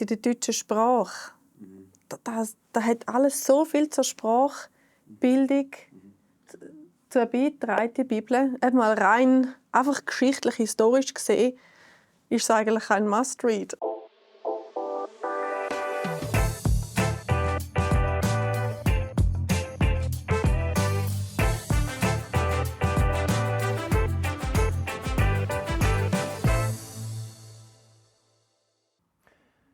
in der deutschen Sprache. Da hat alles so viel zur Sprachbildung zu beitragen, die Bibel. Einmal rein einfach geschichtlich, historisch gesehen, ist es eigentlich ein Must-Read.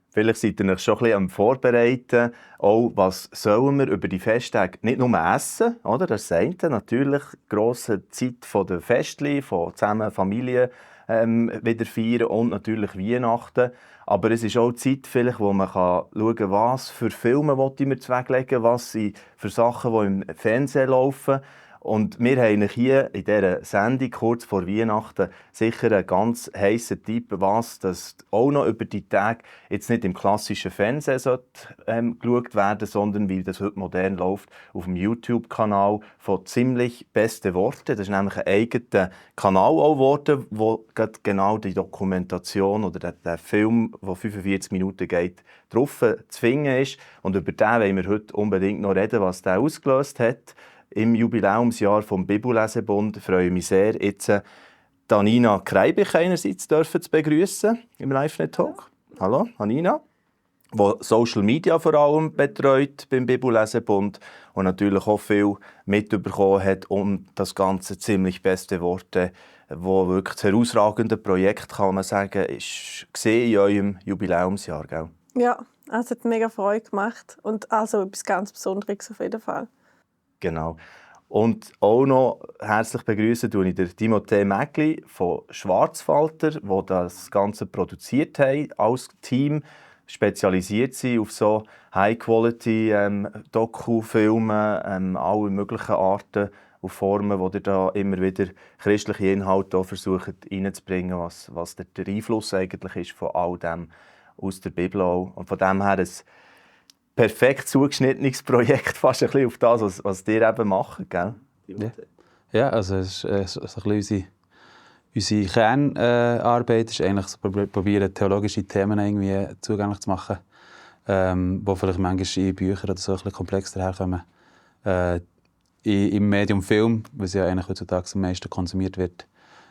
Vielleicht seid ihr euch schon ein bisschen am Vorbereiten, auch was sollen wir über die Festtage nicht nur essen, oder? Das ist das eine, natürlich grosse Zeit der Festchen, von zusammen Familie wieder feiern und natürlich Weihnachten. Aber es ist auch Zeit, vielleicht, wo man schauen kann, was für Filme ich mir weglegen, was sind für Sachen, die im Fernsehen laufen. Und wir haben hier in dieser Sendung kurz vor Weihnachten sicher einen ganz heissen Tipp, was das auch noch über die Tage jetzt nicht im klassischen Fernsehen geschaut werden, sondern wie das heute modern läuft, auf dem YouTube-Kanal von «Ziemlich beste Worte». Das ist nämlich ein eigener Kanal auch geworden, wo genau die Dokumentation oder der Film, der 45 Minuten geht, drauf zu finden ist. Und über den wollen wir heute unbedingt noch reden, was der ausgelöst hat. Im Jubiläumsjahr vom Bibellesebund freue ich mich sehr, jetzt Anina Kreibich einerseits zu begrüßen im LiveNet-Talk. Hallo, Anina, die Social Media vor allem betreut beim Bibellesebund und natürlich auch viel mitbekommen hat um das ganze «Ziemlich beste Worte», wo wirklich das herausragende Projekt, kann man sagen, ist gesehen in eurem Jubiläumsjahr, gell? Ja, es hat mega Freude gemacht und also etwas ganz Besonderes auf jeden Fall. Genau. Und auch noch herzlich begrüßen tue ich den Timothée Mägli von Schwarzfalter, die das Ganze produziert haben als Team, spezialisiert sind auf so High-Quality Doku-Filme, alle möglichen Arten und Formen, wo ihr da immer wieder christliche Inhalte versucht reinzubringen, was der Einfluss eigentlich ist von all dem aus der Bibel auch. Und von dem her ein perfekt zugeschnittenes Projekt, fast ein bisschen auf das, was ihr eben macht, gell? Ja, also es ist so ein bisschen unsere Kernarbeit ist eigentlich so probieren, theologische Themen irgendwie zugänglich zu machen, die vielleicht manchmal in Büchern oder so ein bisschen komplexer herkommen. Im Medium Film, was ja eigentlich heutzutage am meisten konsumiert wird,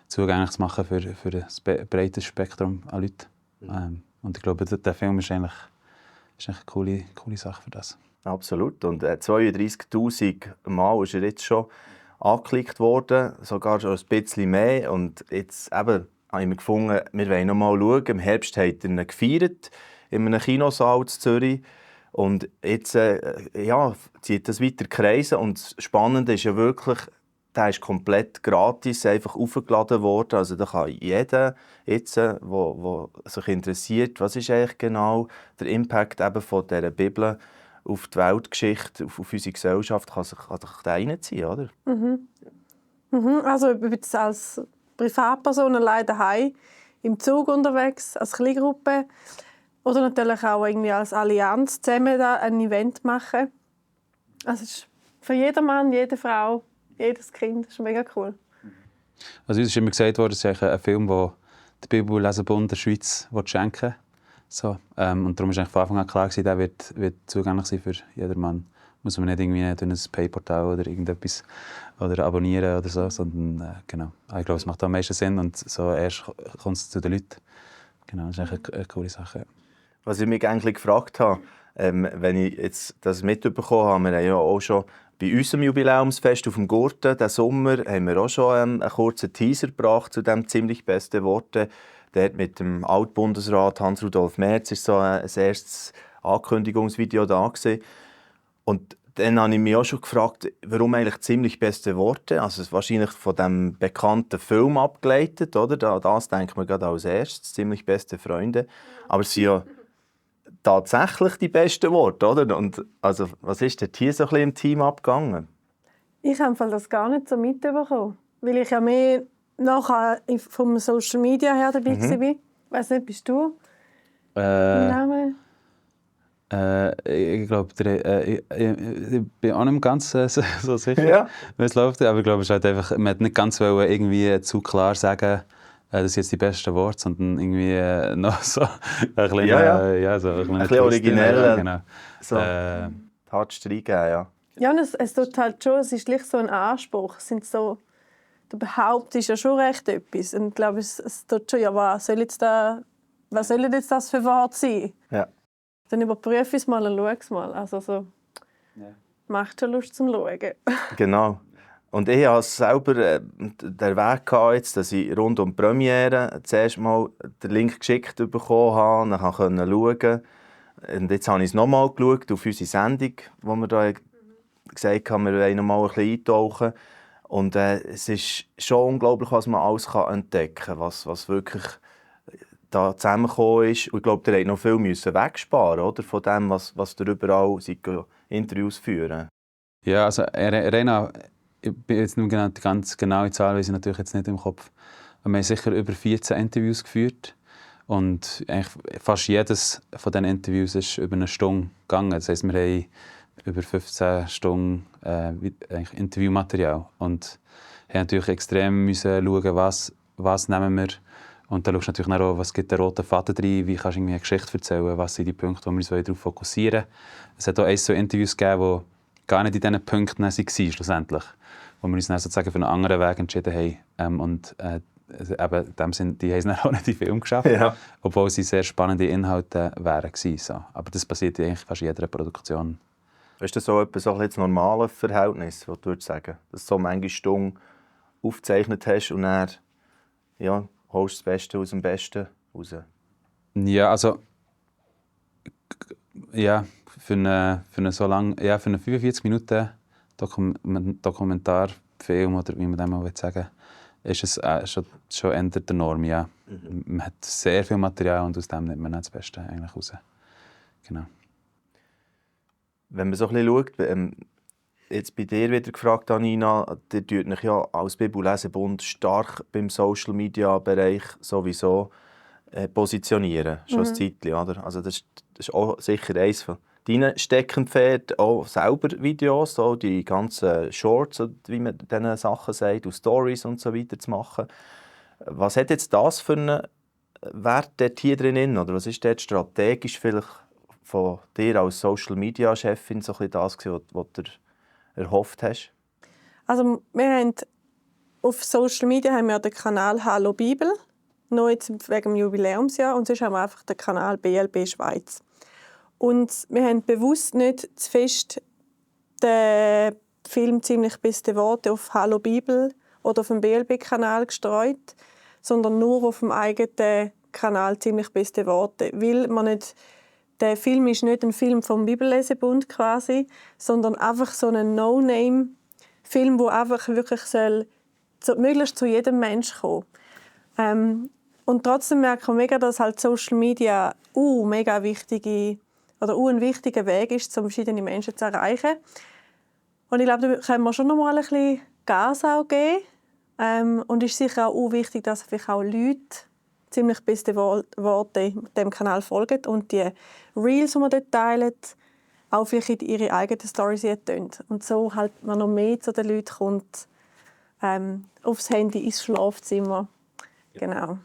zugänglich zu machen für ein breites Spektrum an Leuten. Und ich glaube, der Film ist eigentlich eine coole Sache für das. Absolut. Und 32'000 Mal ist er jetzt schon angeklickt worden, sogar schon ein bisschen mehr. Und jetzt eben habe ich mir gefunden, wir wollen noch mal schauen. Im Herbst hat er ihn gefeiert in einem Kinosaal in Zürich. Und jetzt zieht das weiter Kreise. Und das Spannende ist ja wirklich, der ist komplett gratis einfach aufgeladen worden. Also da kann jeder jetzt, der sich interessiert, was ist eigentlich genau der Impact eben von dieser Bibel auf die Weltgeschichte, auf unsere Gesellschaft, kann sich da reinziehen, oder? Also ich bin jetzt als Privatperson allein daheim im Zug unterwegs, als Kleingruppe oder natürlich auch irgendwie als Allianz zusammen da ein Event machen. Also es ist für jeden Mann, jede Frau, jedes Kind. Das ist mega cool. Also uns ist immer gesagt worden, es ist ein Film, den der Bibellesebund der Schweiz schenken will. So, und darum war eigentlich von Anfang an klar, der wird zugänglich sein für jedermann. Muss man nicht irgendwie durch ein Pay-Portal oder irgendetwas oder abonnieren oder so, sondern genau. Ich glaube, es macht am meisten Sinn und so erst kommt es zu den Leuten. Genau, das ist eigentlich eine coole Sache. Ja. Was ich mich eigentlich gefragt habe, wenn ich jetzt das mitbekommen habe, wir haben ja auch schon bei unserem Jubiläumsfest auf dem Gurten, diesen Sommer, haben wir auch schon einen kurzen Teaser gebracht zu dem «Ziemlich beste Worte». Dort mit dem Altbundesrat Hans-Rudolf Merz ist so ein erstes Ankündigungsvideo da gewesen. Und dann habe ich mich auch schon gefragt, warum eigentlich «Ziemlich beste Worte». Also es ist wahrscheinlich von dem bekannten Film abgeleitet, oder? Das denkt man gerade als erstes, «Ziemlich beste Freunde». Aber es sind ja tatsächlich die besten Worte, oder? Und also, was ist denn hier so ein bisschen im Team abgegangen? Ich habe das gar nicht so mitbekommen, weil ich ja mehr nachher vom Social Media her dabei war. Ich weiss nicht, bist du? Name? Ich glaube, ich bin auch nicht ganz so sicher, Ja. wie es läuft. Aber ich glaube, es ist halt einfach, man hat nicht ganz irgendwie zu klar sagen, das sind jetzt die besten Worte, sondern irgendwie noch so ein bisschen, so ein bisschen originell. Genau. So Touch reingeben, ja. Ja, und es tut halt schon, es ist gleich so ein Anspruch. Es sind so, du behauptest ja schon recht etwas. Und ich glaube, es tut schon, ja, was soll jetzt das für Wort sein? Ja. Dann überprüfe ich es mal und schaue es mal. Also so, macht schon Lust zum Schauen. Genau. Und ich hatte selber den Weg gehabt, jetzt, dass ich rund um die Premiere zuerst mal den Link geschickt bekommen habe, dann konnte schauen. Und jetzt habe ich es nochmal geschaut auf unsere Sendung, wo wir da gesagt haben, wir wollen noch mal ein bisschen eintauchen. Und es ist schon unglaublich, was man alles entdecken kann, was wirklich da zusammengekommen ist. Und ich glaube, ihr habt noch viel wegsparen, oder? Von dem, was ihr überall Interviews führen. Ja, also Rena, ich bin jetzt nicht die ganz genaue Zahl, weiß ich natürlich jetzt nicht im Kopf. Aber wir haben sicher über 14 Interviews geführt. Und eigentlich fast jedes von diesen Interviews ist über eine Stunde gegangen. Das heisst, wir haben über 15 Stunden Interviewmaterial. Und haben natürlich extrem müssen schauen, was nehmen wir. Und dann schaust du natürlich auch, was gibt der rote Faden drin, wie kannst du eine Geschichte erzählen, was sind die Punkte, wo wir uns darauf fokussieren wollen. Es hat auch so Interviews gegeben, die gar nicht in diesen Punkten waren, schlussendlich. Wo wir uns dann sozusagen für einen anderen Weg entschieden haben. Eben, in dem Sinn, die haben es dann auch nicht in Film geschafft, obwohl sie sehr spannende Inhalte wären gewesen. So. Aber das passiert eigentlich fast in jeder Produktion. Ist das so ein das normale Verhältnis, was du würdest sagen? Dass du so manche Stunden aufgezeichnet hast und dann holst das Beste aus dem Besten raus? Ja, also für einen 45 Minuten Dokumentarfilm, oder wie man das mal sagen will, ist es schon eher der Norm, ja. Man hat sehr viel Material und aus dem nimmt man das Beste eigentlich raus. Genau. Wenn man so ein bisschen schaut, jetzt bei dir wieder gefragt, Anina, ihr tut euch ja als Bibellesebund stark beim Social-Media-Bereich sowieso positionieren, schon ein Zeitchen, oder? Also das ist auch sicher eines von deinen Steckenpferden, auch selber Videos, auch die ganzen Shorts, wie man diesen Sachen sagt, und Stories und so weiter zu machen. Was hat jetzt das für einen Wert dort hier drin, oder was ist dort strategisch vielleicht von dir als Social-Media-Chefin so ein bisschen das, was du erhofft hast? Also wir haben auf Social Media haben wir den Kanal «Hallo Bibel», noch jetzt wegen dem Jubiläumsjahr, und sonst haben wir einfach den Kanal «BLB Schweiz». Und wir haben bewusst nicht zu fest den Film «Ziemlich beste Worte» auf «Hallo Bibel» oder auf dem BLB-Kanal gestreut, sondern nur auf dem eigenen Kanal «Ziemlich beste Worte», weil man nicht... Der Film ist nicht ein Film vom Bibellesebund quasi, sondern einfach so ein No-Name-Film, der einfach wirklich möglichst zu jedem Menschen kommen. Und trotzdem merken wir mega, dass halt Social Media mega wichtige oder ein wichtiger Weg ist, um verschiedene Menschen zu erreichen. Und ich glaube, da können wir schon noch mal ein bisschen Gas auch geben. Und es ist sicher auch wichtig, dass vielleicht auch Leute ziemlich beste Worte dem Kanal folgen und die Reels, die man dort teilt, auch vielleicht in ihre eigenen Storys tun. Und so halt man noch mehr zu den Leuten kommt, aufs Handy, ins Schlafzimmer. Genau.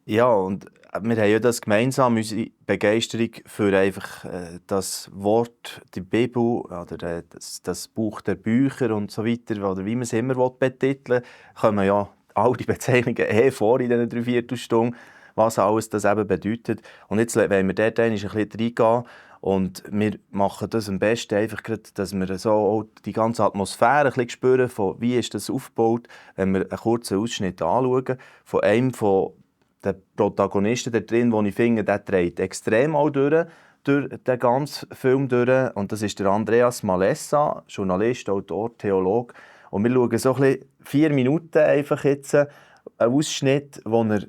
Ja, und wir haben ja das gemeinsam, unsere Begeisterung für einfach das Wort, die Bibel, oder das Buch der Bücher und so weiter, oder wie man es immer betiteln will, kommen ja all die Bezeichnungen vor in diesen 3/4 Stunden, was alles das eben bedeutet. Und jetzt wollen wir dort ein bisschen reingehen. Und wir machen das am besten einfach gerade, dass wir so auch die ganze Atmosphäre ein bisschen spüren, von wie ist das aufgebaut, wenn wir einen kurzen Ausschnitt anschauen, von einem von den Protagonisten da drin, wo ich finde, der trägt extrem auch durch den ganzen Film durch. Und das ist der Andreas Malessa, Journalist, Autor, Theologe. Und wir schauen so ein bisschen 4 Minuten einfach jetzt einen Ausschnitt, wo er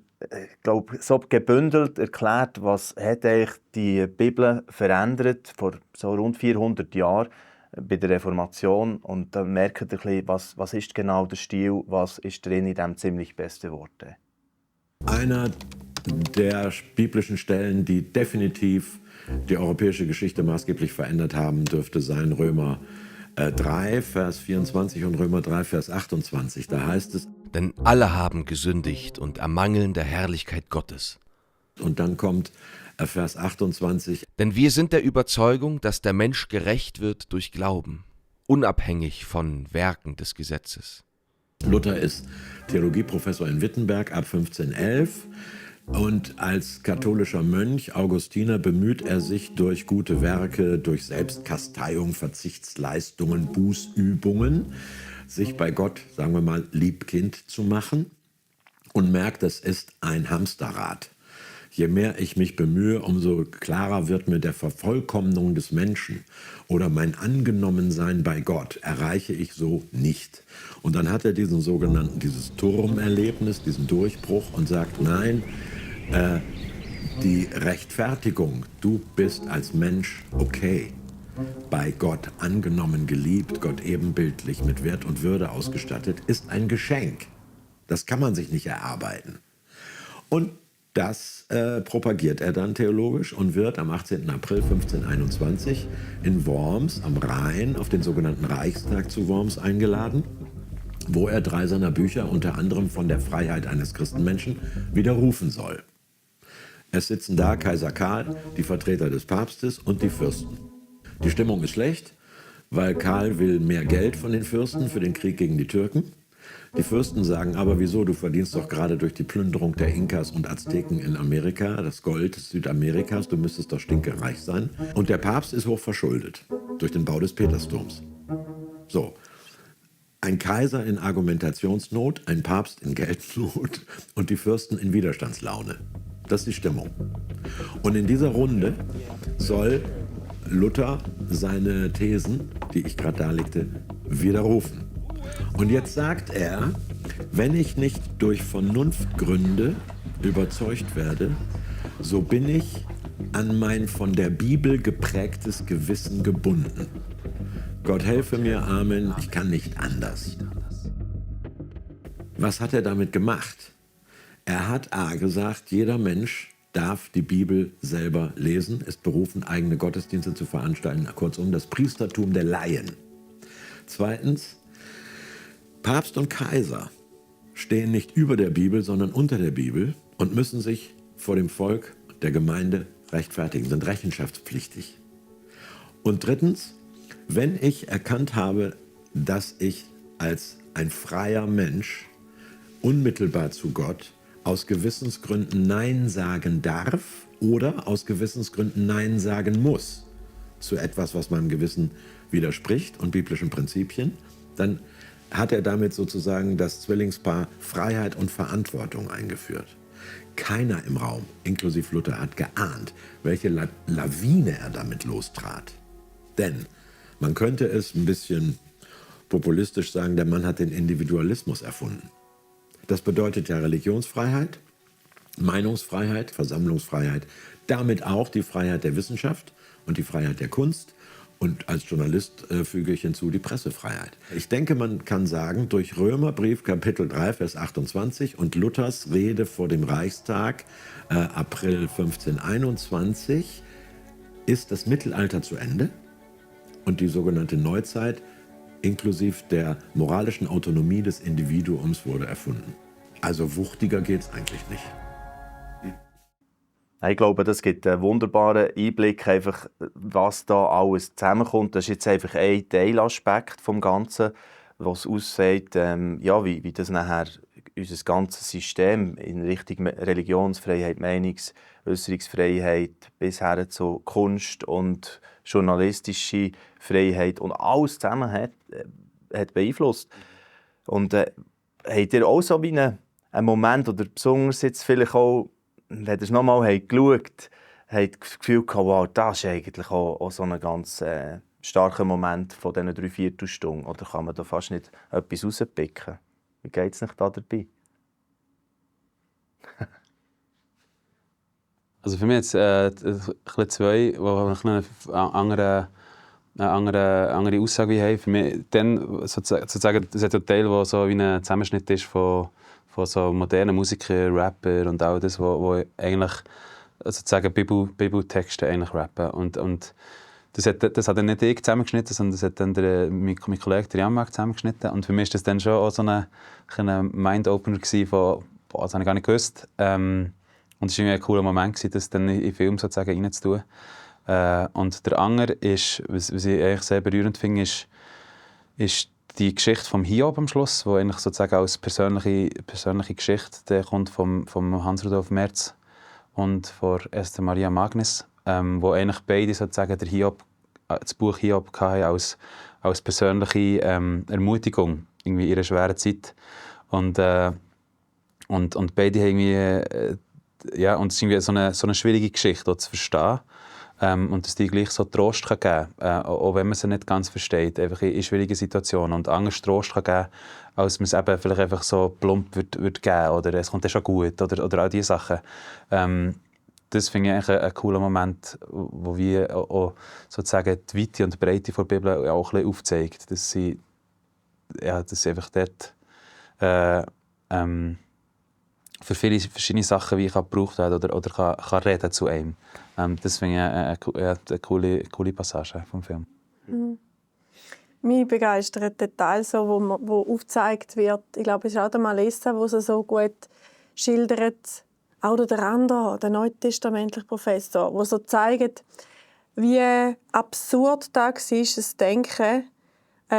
so gebündelt erklärt, was hat eigentlich die Bibel verändert vor so rund 400 Jahren bei der Reformation. Und dann merkt ihr ein bisschen, was ist genau der Stil, was ist drin in diesem ziemlich beste Worte. Einer der biblischen Stellen, die definitiv die europäische Geschichte maßgeblich verändert haben, dürfte sein Römer 3, Vers 24 und Römer 3, Vers 28. Da heißt es: denn alle haben gesündigt und ermangeln der Herrlichkeit Gottes. Und dann kommt Vers 28. Denn wir sind der Überzeugung, dass der Mensch gerecht wird durch Glauben, unabhängig von Werken des Gesetzes. Luther ist Theologieprofessor in Wittenberg ab 1511 und als katholischer Mönch, Augustiner, bemüht er sich durch gute Werke, durch Selbstkasteiung, Verzichtsleistungen, Bußübungen, sich bei Gott, sagen wir mal, Liebkind zu machen und merkt, es ist ein Hamsterrad. Je mehr ich mich bemühe, umso klarer wird mir der Vervollkommnung des Menschen oder mein Angenommensein bei Gott erreiche ich so nicht. Und dann hat er dieses Turmerlebnis, diesen Durchbruch und sagt, nein, die Rechtfertigung, du bist als Mensch okay, bei Gott angenommen, geliebt, Gott ebenbildlich mit Wert und Würde ausgestattet, ist ein Geschenk. Das kann man sich nicht erarbeiten. Und das propagiert er dann theologisch und wird am 18. April 1521 in Worms am Rhein auf den sogenannten Reichstag zu Worms eingeladen, wo er 3 seiner Bücher unter anderem von der Freiheit eines Christenmenschen widerrufen soll. Es sitzen da Kaiser Karl, die Vertreter des Papstes und die Fürsten. Die Stimmung ist schlecht, weil Karl will mehr Geld von den Fürsten für den Krieg gegen die Türken. Die Fürsten sagen aber, wieso, du verdienst doch gerade durch die Plünderung der Inkas und Azteken in Amerika, das Gold Südamerikas, du müsstest doch stinkereich sein. Und der Papst ist hoch verschuldet durch den Bau des Petersdoms. So, ein Kaiser in Argumentationsnot, ein Papst in Geldnot und die Fürsten in Widerstandslaune. Das ist die Stimmung. Und in dieser Runde soll Luther seine Thesen, die ich gerade darlegte, widerrufen. Und jetzt sagt er, wenn ich nicht durch Vernunftgründe überzeugt werde, so bin ich an mein von der Bibel geprägtes Gewissen gebunden. Gott helfe mir, Amen, ich kann nicht anders. Was hat er damit gemacht? Er hat gesagt, jeder Mensch darf die Bibel selber lesen, ist berufen, eigene Gottesdienste zu veranstalten, kurzum das Priestertum der Laien. Zweitens, Papst und Kaiser stehen nicht über der Bibel, sondern unter der Bibel und müssen sich vor dem Volk der Gemeinde rechtfertigen, sind rechenschaftspflichtig. Und drittens, wenn ich erkannt habe, dass ich als ein freier Mensch unmittelbar zu Gott aus Gewissensgründen Nein sagen darf oder aus Gewissensgründen Nein sagen muss zu etwas, was meinem Gewissen widerspricht und biblischen Prinzipien, dann hat er damit sozusagen das Zwillingspaar Freiheit und Verantwortung eingeführt. Keiner im Raum, inklusive Luther, hat geahnt, welche Lawine er damit lostrat. Denn man könnte es ein bisschen populistisch sagen, der Mann hat den Individualismus erfunden. Das bedeutet ja Religionsfreiheit, Meinungsfreiheit, Versammlungsfreiheit, damit auch die Freiheit der Wissenschaft und die Freiheit der Kunst und als Journalist füge ich hinzu die Pressefreiheit. Ich denke, man kann sagen, durch Römerbrief Kapitel 3, Vers 28 und Luthers Rede vor dem Reichstag April 1521 ist das Mittelalter zu Ende und die sogenannte Neuzeit inklusive der moralischen Autonomie des Individuums wurde erfunden. Also wuchtiger geht es eigentlich nicht. Ich glaube, das gibt einen wunderbaren Einblick, einfach, was da alles zusammenkommt. Das ist jetzt einfach ein Teilaspekt vom Ganzen, was aussagt, wie das nachher unser ganzes System in Richtung Religionsfreiheit, Meinungsäußerungsfreiheit bis her zu Kunst und journalistische Freiheit und alles zusammen hat beeinflusst. Und habt ihr auch so wie einen Moment oder besonders jetzt vielleicht auch, wenn ihr es nochmal geschaut habt, das Gefühl gehabt, wow, das ist eigentlich auch so ein ganz starker Moment von diesen 3/4 Stunden? Oder kann man da fast nicht etwas rauspicken? Wie geht es euch da dabei? Also für mich jetzt zwei, die eine andere Aussage haben. Für mich dann sozusagen das ist ein Teil, der so wie ein Zusammenschnitt ist von so modernen Musikern, Rapper und all das, wo eigentlich sozusagen Bibeltexte eigentlich rappen. Und das hat dann nicht ich zusammengeschnitten, sondern das hat dann mein Kollege der Jan zusammengeschnitten. Und für mich war das dann schon auch so ein Mind-Opener von, das habe ich gar nicht gewusst. Und es war ein cooler Moment, das dann in den Film sozusagen reinzutun. Und der andere ist, was ich eigentlich sehr berührend finde, ist die Geschichte vom Hiob am Schluss, die eigentlich sozusagen als persönliche Geschichte kommt vom Hans-Rudolf Merz und von Esther Maria Magnis, wo eigentlich beide sozusagen das Buch Hiob hatten als persönliche Ermutigung irgendwie in ihrer schweren Zeit. Und beide haben irgendwie, und es ist irgendwie so eine schwierige Geschichte zu verstehen. Und dass die gleich so Trost geben kann, auch wenn man sie nicht ganz versteht, einfach in schwierigen Situationen. Und anders Trost geben kann, als man es eben vielleicht einfach so plump wird geben oder es kommt dann schon gut oder all diese Sachen. Das finde ich eigentlich ein cooler Moment, wo wir auch sozusagen die Weite und die Breite der Bibel auch ein bisschen aufzeigt, dass sie einfach dort für viele verschiedene Sachen wie gebraucht werden oder kann reden zu einem. Das finde ich eine coole Passage vom Film. Mich begeistert der Teil, wo aufgezeigt wird. Ich glaube, es ist auch der Malessa, der es so gut schildert. Auch der andere, der neutestamentliche Professor, der so zeigt, wie absurd das ist, das Denken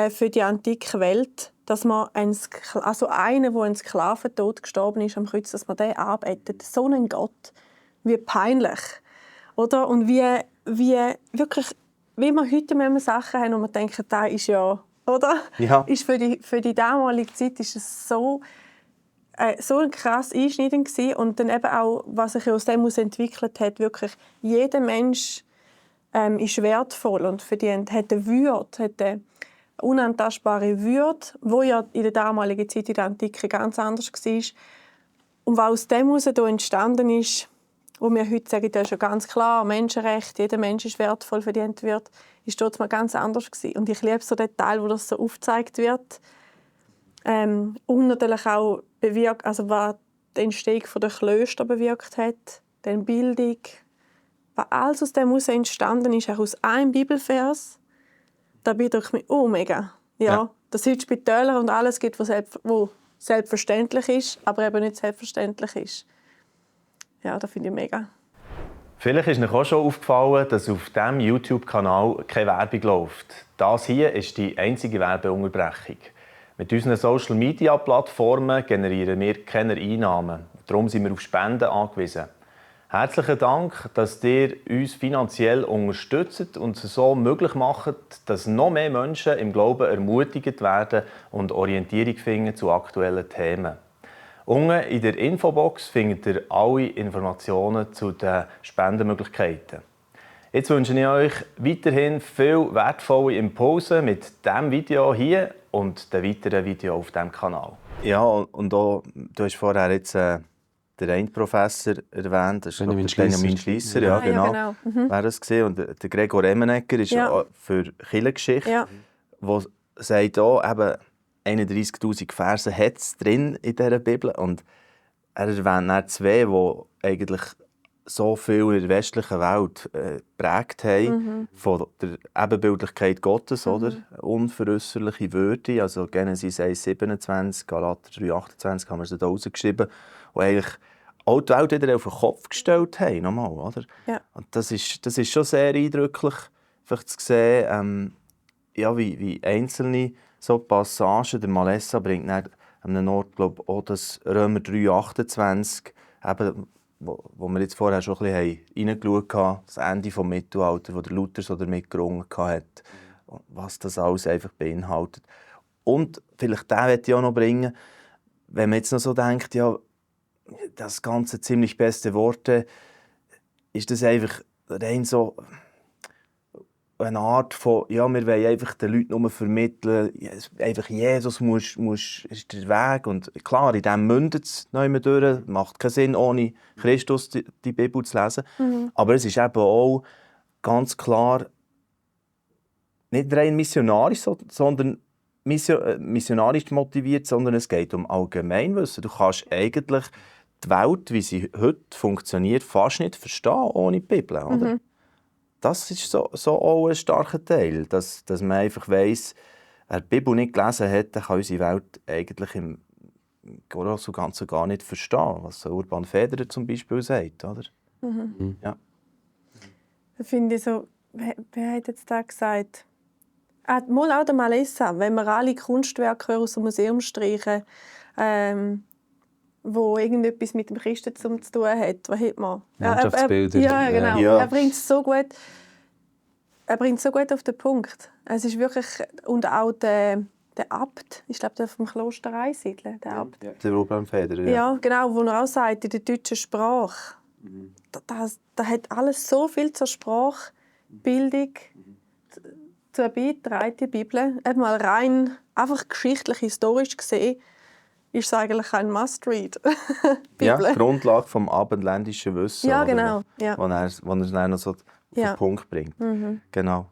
für die antike Welt, dass man einer, der einen Sklaventod gestorben ist am Kreuz, dass man den arbeitet. So einen Gott, wie peinlich. Oder? Und wie wirklich, wie wir heute manchmal Sachen haben, und man denkt, das ist ja, oder? Ja. Ist für die damalige Zeit ist es so ein krass einschneidend gewesen. Und dann eben auch, was sich aus dem entwickelt hat, wirklich, jeder Mensch ist wertvoll und verdient, hat eine Würde, hat eine unantastbare Würde, die ja in der damaligen Zeit, in der Antike, ganz anders war. Und was aus dem heraus entstanden ist, wo wir heute sagen, das ist ja ganz klar, Menschenrecht, jeder Mensch ist wertvoll, verdient wird, ist dort mal ganz anders gewesen. Und ich liebe so den Teil, wo das so aufgezeigt wird. Und natürlich auch bewirkt, also was die Entstehung der Klöster bewirkt hat, die Bildung. Was alles aus dem heraus entstanden ist, auch aus einem Bibelvers, da beeindruckt mich mega. Ja. Dass es heute Spitäler und alles gibt, was selbstverständlich ist, aber eben nicht selbstverständlich ist. Ja, das finde ich mega. Vielleicht ist euch auch schon aufgefallen, dass auf diesem YouTube-Kanal keine Werbung läuft. Das hier ist die einzige Werbeunterbrechung. Mit unseren Social-Media-Plattformen generieren wir keine Einnahmen. Darum sind wir auf Spenden angewiesen. Herzlichen Dank, dass ihr uns finanziell unterstützt und es so möglich macht, dass noch mehr Menschen im Glauben ermutigt werden und Orientierung finden zu aktuellen Themen. Unten in der Infobox findet ihr alle Informationen zu den Spendenmöglichkeiten. Jetzt wünsche ich euch weiterhin viel wertvolle Impulse mit diesem Video hier und den weiteren Videos auf diesem Kanal. Ja, und auch, du hast vorher jetzt den einen Professor erwähnt, das ist Benjamin Schliesser, ja, genau. Wer das gesehen? Und der Gregor Emenegger ist für Kirchengeschichte, der sagt auch, eben 31'000 Verse hat es drin in dieser Bibel. Und er erwähnt dann zwei, die eigentlich so viel in der westlichen Welt geprägt haben, von der Ebenbildlichkeit Gottes, oder? Unveräußerliche Würde, also Genesis 1,27, Galater 3,28 haben wir sie da rausgeschrieben, die eigentlich auch die Welt wieder auf den Kopf gestellt haben. Nochmal, oder? Ja. Und das ist schon sehr eindrücklich, vielleicht zu sehen, wie einzelne so Passagen, der Malessa bringt dann an einem Ort, glaube ich, auch das Römer 3,28, eben, wo wir jetzt vorher schon ein bisschen reingeschaut haben, das Ende des Mittelalters, wo der Luther so damit gerungen hat, was das alles einfach beinhaltet. Und vielleicht den möchte ich auch noch bringen, wenn man jetzt noch so denkt, ja, das ganze ziemlich beste Worte, ist das einfach rein so eine Art von, ja, wir wollen einfach den Leuten nur vermitteln, einfach Jesus ist der Weg. Und klar, in dem mündet es noch immer durch. Macht keinen Sinn, ohne Christus die Bibel zu lesen. Aber es ist eben auch ganz klar nicht rein missionarisch, sondern missionarisch motiviert, sondern es geht um Allgemeinwissen. Du kannst eigentlich die Welt, wie sie heute funktioniert, fast nicht verstehen ohne die Bibel. Oder? das ist so auch ein starker Teil, dass man einfach weiss, wer die Bibel nicht gelesen hat, der kann unsere Welt eigentlich im Großen und Ganzen gar nicht verstehen, was Urban Federer zum Beispiel sagt, oder? Ja. Da finde ich so, wer hat jetzt da gesagt? Mal auch der Malessa, wenn wir alle Kunstwerke aus dem Museum streichen, wo irgendetwas mit dem Christentum zu tun hat. Was hat man? Landschaftsbilder. Ja, genau. Ja. Er bringt es so gut. Er bringt es so gut auf den Punkt. Es ist wirklich, und auch der Abt, ich glaube, der vom Kloster Einsiedeln, der Abt. Der Urban Federer, Ja, genau, wo er auch sagt, in der deutschen Sprache. Da hat alles so viel zur Sprachbildung zu beitragen, die Bibel. Einmal rein, einfach geschichtlich, historisch gesehen, ist es eigentlich ein Must-Read. Ja, die Grundlage des abendländischen Wissens. Ja, oder? genau. Ja. Wo er es dann noch so auf den Punkt bringt. Genau.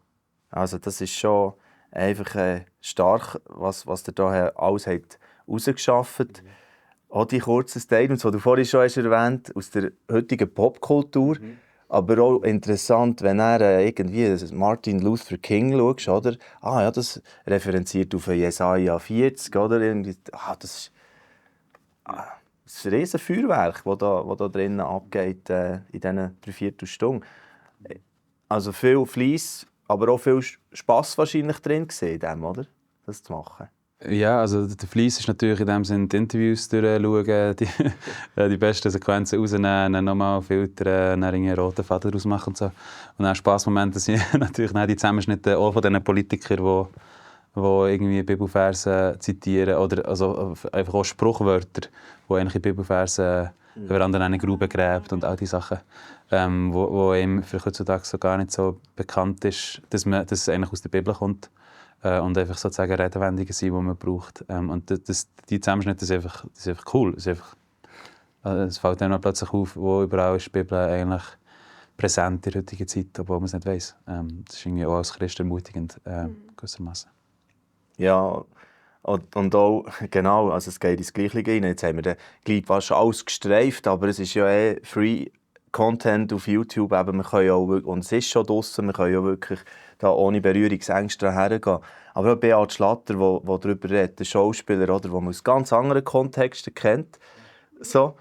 Also das ist schon einfach stark, was ihr da alles herausgeschafft habt. Auch die kurzen Statements, die du vorhin schon erwähnt hast, aus der heutigen Popkultur. Aber auch interessant, wenn er irgendwie Martin Luther King schaut, oder? Ja, das referenziert auf Jesaja 40, oder? Das ist ein riesen Feuerwerk, das da drinnen abgeht, in diesen 3/4 Stunden. Also viel Fleiss, aber auch viel Spass wahrscheinlich drin in dem, oder? Das zu machen. Ja, also der Fleiss ist natürlich in dem Sinne die Interviews durchschauen, die besten Sequenzen rausnehmen, nochmal filtern, dann einen roten Faden daraus machen und so. Und dann Spassmomente sind natürlich die Zusammenschnitte auch von diesen Politikern, die irgendwie Bibelverse zitieren oder also einfach auch Spruchwörter, die eigentlich in Bibelversen über andere eine Grube gräbt und all diese Sachen, wo ihm vielleicht heutzutage so gar nicht so bekannt ist, dass es eigentlich aus der Bibel kommt. Und einfach sozusagen Redewendungen sind, die man braucht. Und die Zusammenschnitte ist einfach cool. Es fällt einem plötzlich auf, wo überall ist die Bibel eigentlich präsent in der heutigen Zeit, obwohl man es nicht weiss. Das ist irgendwie auch als Christ ermutigend, gewissermaßen. Ja, und auch, genau, also es geht ins Gleiche rein. Jetzt haben wir den gleich fast alles gestreift, aber es ist ja Free Content auf YouTube. Eben, wir können auch, und es ist schon draussen, wir können ja wirklich da ohne Berührungsängste hergehen. Aber auch Beat Schlatter, der darüber redet, der Schauspieler, oder, den man aus ganz anderen Kontexten kennt, so,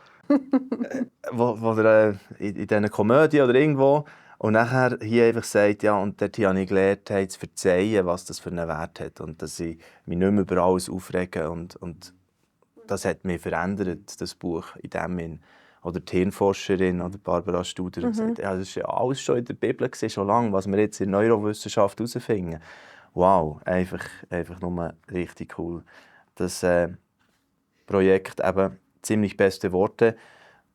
wo er in diesen Komödien oder irgendwo, und nachher hier einfach sagt, ja, und dort habe ich gelernt, zu verzeihen, was das für einen Wert hat und dass ich mich nicht mehr über alles aufrege und das hat mich verändert, das Buch in dem Sinn. Oder die Hirnforscherin oder Barbara Studer sagt, ja, das war ja alles schon in der Bibel, schon lange, was wir jetzt in der Neurowissenschaft herausfinden. Wow, einfach nur richtig cool. Das Projekt eben «Ziemlich beste Worte»,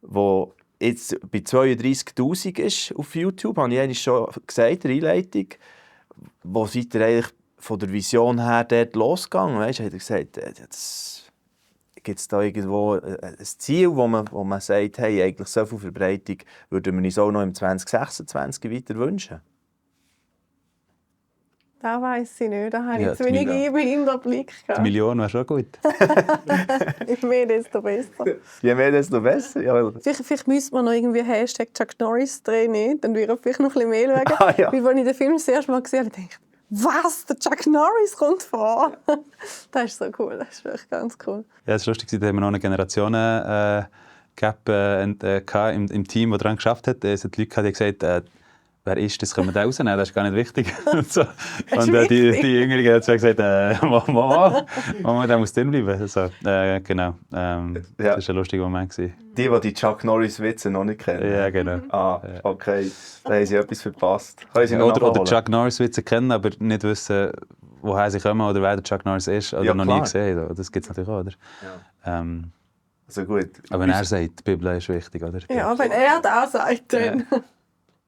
wo jetzt bei 32'000 ist auf YouTube, habe ich eigentlich schon gesagt, in der Einleitung. Wo seid ihr eigentlich von der Vision her dort losgegangen? Weißt du, hat er gesagt, gibt es da irgendwo ein Ziel, wo man sagt, hey, eigentlich so viel Verbreitung würden wir uns auch noch im 2026 weiter wünschen? Das weiss ich nicht. Da habe Ja, ich zu wenig Einbehinderblick. Die Million wäre schon gut. Je mehr, desto besser. Je mehr, desto besser. Ja. Vielleicht müsste man noch irgendwie Hashtag Chuck Norris drehen, dann würde ich vielleicht noch ein bisschen mehr schauen. Ja. Weil als ich den Film das erste Mal gesehen habe, dachte ich, was? Der Chuck Norris kommt vor? Das ist so cool, das ist wirklich ganz cool. Ja, es ist lustig, da haben wir noch eine Generationen-Gap im Team, das daran geschafft hat. Es hat Leute, die gesagt wer ist das, können wir da rausnehmen, das ist gar nicht wichtig. Und, so. Und die Jüngeren haben gesagt, Mama, der muss drin bleiben. So, genau. Das war ein lustiger Moment. Die Chuck Norris-Witze noch nicht kennen. Ja, genau. Okay. Da haben sie etwas verpasst. Oder Chuck Norris-Witze kennen, aber nicht wissen, woher sie kommen oder wer der Chuck Norris ist oder noch nie gesehen. Das gibt es natürlich auch, oder? Ja. Also gut. Aber wenn er sagt, die Bibel ist wichtig, oder? Ja, wenn er das sagt, dann...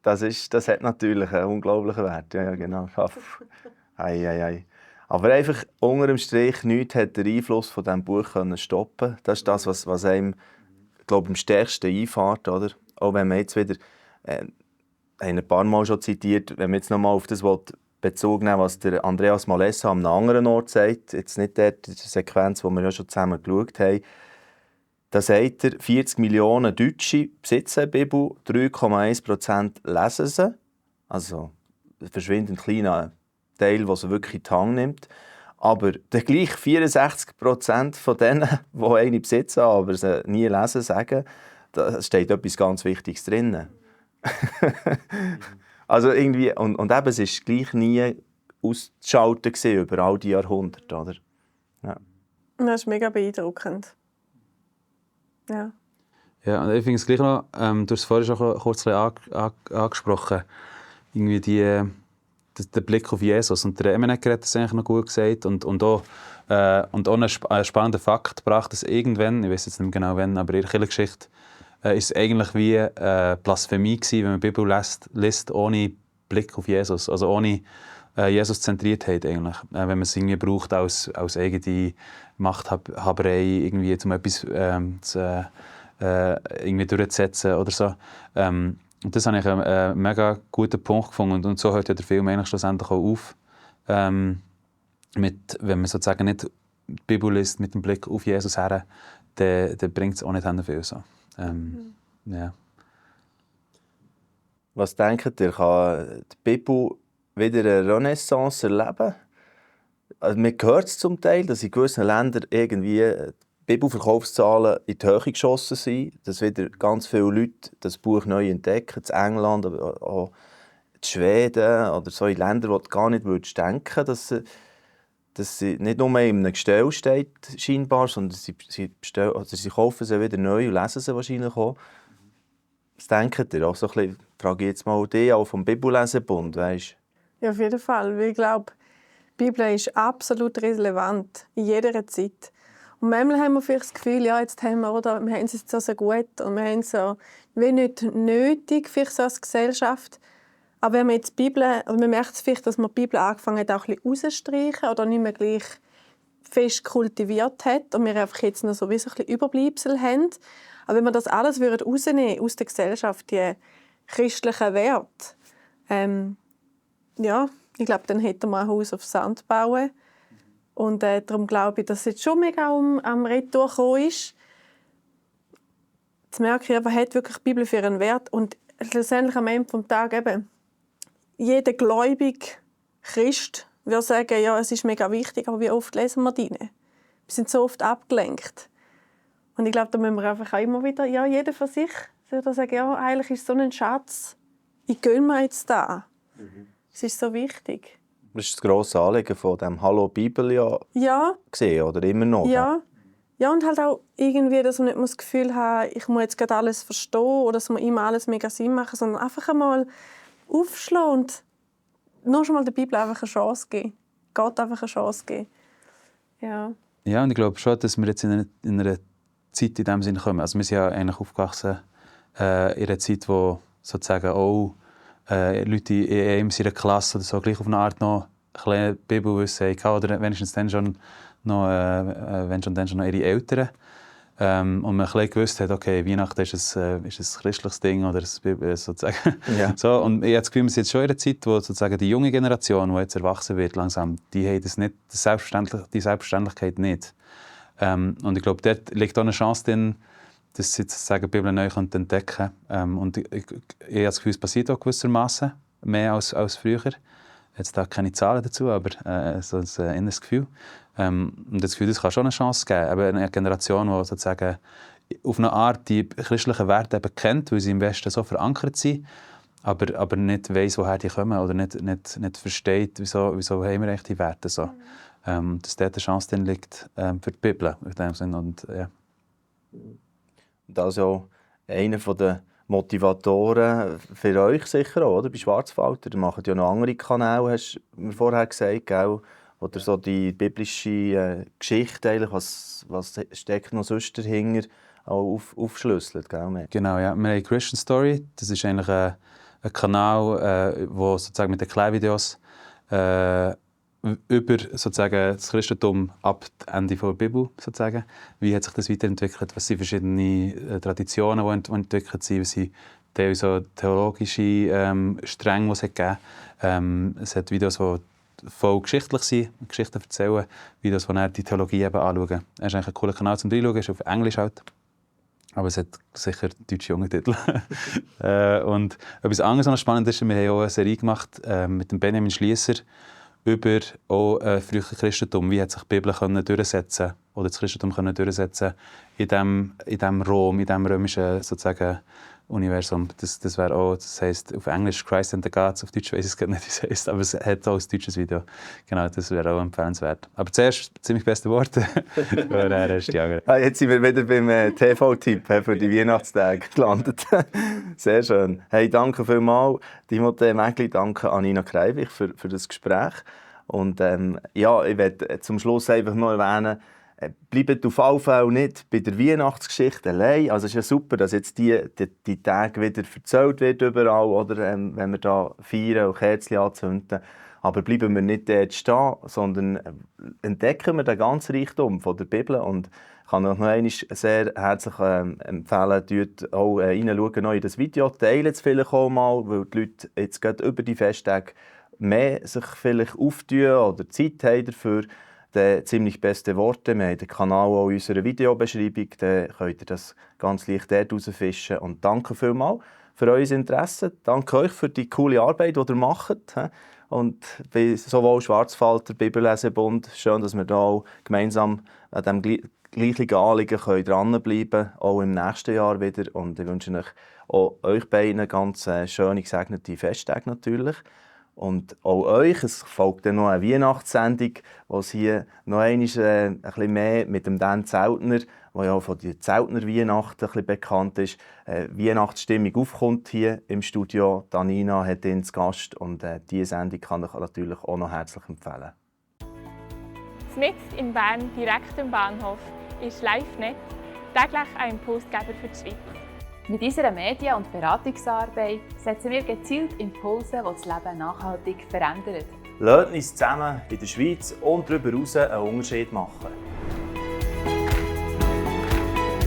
Das hat natürlich einen unglaublichen Wert. Ja, genau. Aber einfach unter dem Strich, nichts hat den Einfluss von diesem Buch stoppen. Das ist das, was einem, glaube ich, am stärksten einfährt. Oder? Auch wenn man jetzt wieder, ein paar Mal schon zitiert, wenn man jetzt nochmal auf das Bezug nehmen, was der Andreas Malessa an einem anderen Ort sagt, jetzt nicht dort, die Sequenz, die wir ja schon zusammen geschaut haben, da sagt er, 40 Millionen Deutsche besitzen die Bibel, 3,1% lesen sie. Also ein verschwindend kleiner Teil, der sie wirklich in die Hand nimmt. Aber dann gleich 64% von denen, die eine besitzen, aber sie nie lesen, sagen, da steht etwas ganz Wichtiges drin. Also irgendwie, und eben, es war gleich nie auszuschalten über all die Jahrhunderte. Oder? Ja. Das ist mega beeindruckend. Ja. Ja, und ich finde es gleich noch, du hast es vorhin schon kurz angesprochen, irgendwie der Blick auf Jesus. Und der Emenecker hat das eigentlich noch gut gesagt und auch einen spannenden Fakt gebracht, dass irgendwann, ich weiß jetzt nicht mehr genau wann, aber in der Kirchengeschichte ist es eigentlich wie Blasphemie gewesen, wenn man die Bibel liest ohne Blick auf Jesus, also ohne Jesus-Zentriertheit eigentlich. Wenn man es irgendwie braucht als eigene Machthaberei, irgendwie, um etwas irgendwie durchzusetzen oder so. Und das habe ich einen mega guten Punkt gefunden. Und so hört ja der Film eigentlich schlussendlich auch auf. Wenn man sozusagen nicht die Bibel liest mit dem Blick auf Jesus her, dann bringt es auch nicht viel. So. Ja. Was denkt ihr, kann die Bibel wieder eine Renaissance erleben? Also, man hört es zum Teil, dass in gewissen Ländern irgendwie Bibelverkaufszahlen in die Höhe geschossen sind, dass wieder ganz viele Leute das Buch neu entdecken, in England, aber auch in Schweden oder so in Ländern, wo du gar nicht denken würdest, dass sie nicht nur in einem Gestell steht, scheinbar, sondern sie kaufen sie wieder neu und lesen sie wahrscheinlich auch. Was denkt ihr? Auch so ein bisschen, frage ich jetzt mal dich, auch vom Bibellesebund, weißt? Ja, auf jeden Fall. Weil ich glaube, die Bibel ist absolut relevant in jeder Zeit. Und manchmal haben wir vielleicht das Gefühl, ja, jetzt haben wir es jetzt so gut und wir haben es so wie nicht nötig, vielleicht so als Gesellschaft. Aber wenn man jetzt die Bibel, also man merkt es vielleicht, dass man die Bibel angefangen hat, auch ein bisschen rauszustreichen oder nicht mehr gleich fest kultiviert hat und wir einfach jetzt noch so wie so ein bisschen Überbleibsel haben. Aber wenn wir das alles rausnehmen aus der Gesellschaft, die christlichen Werte, ja, ich glaube, dann hätten wir ein Haus auf Sand bauen. Und darum glaube ich, dass es jetzt schon mega am Retour gekommen ist. Jetzt merke ich, aber hat wirklich die Bibel für einen Wert. Und schlussendlich am Ende des Tages eben, jeder gläubige Christ würde sagen, ja, es ist mega wichtig, aber wie oft lesen wir die? Wir sind so oft abgelenkt. Und ich glaube, da müssen wir einfach auch immer wieder, ja, jeder für sich, sagen, ja, eigentlich ist es so ein Schatz, ich gönne mir jetzt da. Es ist so wichtig. Das ist das grosse Anliegen von dem «Hallo Bibel» ja gesehen, oder immer noch? Ja. Ja, und halt auch irgendwie, dass man nicht das Gefühl hat, ich muss jetzt gerade alles verstehen oder dass man immer alles mega Sinn machen, sondern einfach einmal aufschlagen und noch schon mal der Bibel einfach eine Chance geben. Gott einfach eine Chance geben. Ja. Ja, und ich glaube schon, dass wir jetzt in einer Zeit in dem Sinne kommen. Also wir sind ja eigentlich aufgewachsen in einer Zeit, wo sozusagen auch Leute in ihrer Klasse oder so gleich auf eine Art noch ein bisschen Bibelwissen hatten, oder wenigstens dann schon noch, wenn schon dann schon noch ihre Eltern. Und man ein bisschen gewusst hat, okay, Weihnachten ist ein christliches Ding oder sozusagen. Ja. So, und ich habe das Gefühl, wir sind jetzt schon in einer Zeit, wo sozusagen die junge Generation, die jetzt erwachsen wird, langsam, die haben die Selbstverständlichkeit nicht. Und ich glaube, dort liegt auch eine Chance drin, dass sie sozusagen die Bibel neu entdecken können. Und ich habe das Gefühl, es passiert auch gewissermaßen mehr als früher. Jetzt da keine Zahlen dazu, aber so ein inneres Gefühl. Und das Gefühl, das kann schon eine Chance geben. Aber eine Generation, die sozusagen auf eine Art die christlichen Werte eben kennt, weil sie im Westen so verankert sind, aber nicht weiss, woher die kommen oder nicht versteht, wieso haben wir eigentlich die Werte so. Dass dort eine Chance drin liegt für die Bibel. In dem Sinne. Und, ja. Das ist auch einer der Motivatoren für euch sicher auch, oder? Bei Schwarzwalder. Ihr macht ja noch andere Kanäle, hast du mir vorher gesagt, gell? Oder so die biblische Geschichte, eigentlich, was steckt noch sonst dahinter, auch aufschlüsselt, gell? Genau, ja. Wir haben Christian Story. Das ist eigentlich ein Kanal, wo sozusagen mit den Kleinvideos über sozusagen das Christentum ab Ende der Bibel sozusagen. Wie hat sich das weiterentwickelt? Was sind verschiedene Traditionen, die entwickelt sind? Was sind teilweise so theologische Stränge, die es gegeben hat. Es hat Videos, die voll geschichtlich sind, Geschichten erzählen, Videos, die die Theologie eben anschauen. Es ist eigentlich ein cooler Kanal zum Reinschauen, ist auf Englisch halt. Aber es hat sicher deutsche Untertitel. Und etwas anderes, was noch spannend ist, wir haben auch eine Serie gemacht mit dem Benjamin Schliesser über frühes Christentum. Wie hat sich die Bibel durchsetzen oder das Christentum durchsetzen in diesem Rom, in diesem römischen sozusagen Universum. Das wäre auch, das heisst auf Englisch Christ and the Gods, auf Deutsch weiß ich es gar nicht, wie es heisst, aber es hat auch ein deutsches Video. Genau, das wäre auch empfehlenswert. Aber zuerst ziemlich beste Worte, und dann hast du die anderen. Jetzt sind wir wieder beim TV-Tipp für die Weihnachtstage gelandet. Sehr schön. Hey, danke vielmals, Timothée Mägli, danke an Nina Kreivich für das Gespräch. Und ja, ich werde zum Schluss einfach noch erwähnen, bleibt auf jeden Fall nicht bei der Weihnachtsgeschichte allein. Also es ist ja super, dass jetzt die Tage wieder erzählt wird überall, oder wenn wir da feiern und Kerzen anzünden. Aber bleiben wir nicht dort stehen, sondern entdecken wir den ganzen Reichtum von der Bibel. Und ich kann euch noch einmal sehr herzlich empfehlen, dort auch reinschauen in das Video. Teilen es vielleicht auch mal, weil die Leute jetzt gerade über die Festtage mehr sich vielleicht auftun oder Zeit haben dafür. Ziemlich beste Worte. Wir haben den Kanal auch in unserer Videobeschreibung. Dann könnt ihr das ganz leicht dort rausfischen. Und danke vielmals für euer Interesse. Danke euch für die coole Arbeit, die ihr macht. Und bei sowohl Schwarzfalter, Bibellesebund, schön, dass wir da auch gemeinsam an diesem gleichen Anliegen dranbleiben können, auch im nächsten Jahr wieder. Und ich wünsche euch beiden ganz schöne, gesegnete Festtage natürlich. Und auch euch, es folgt dann noch eine Weihnachtssendung, wo es hier noch einmal ein bisschen mehr mit dem Dan Zeltner, der ja von der Zeltner Weihnachten ein bisschen bekannt ist, Weihnachtsstimmung aufkommt hier im Studio. Danina hat ihn zu Gast und diese Sendung kann ich natürlich auch noch herzlich empfehlen. Mitten in Bern, direkt am Bahnhof, ist LiveNet, täglich ein Impulsgeber für die Schweiz. Mit unserer Medien- und Beratungsarbeit setzen wir gezielt Impulse, die das Leben nachhaltig verändern. Lasst uns zusammen in der Schweiz und darüber hinaus einen Unterschied machen.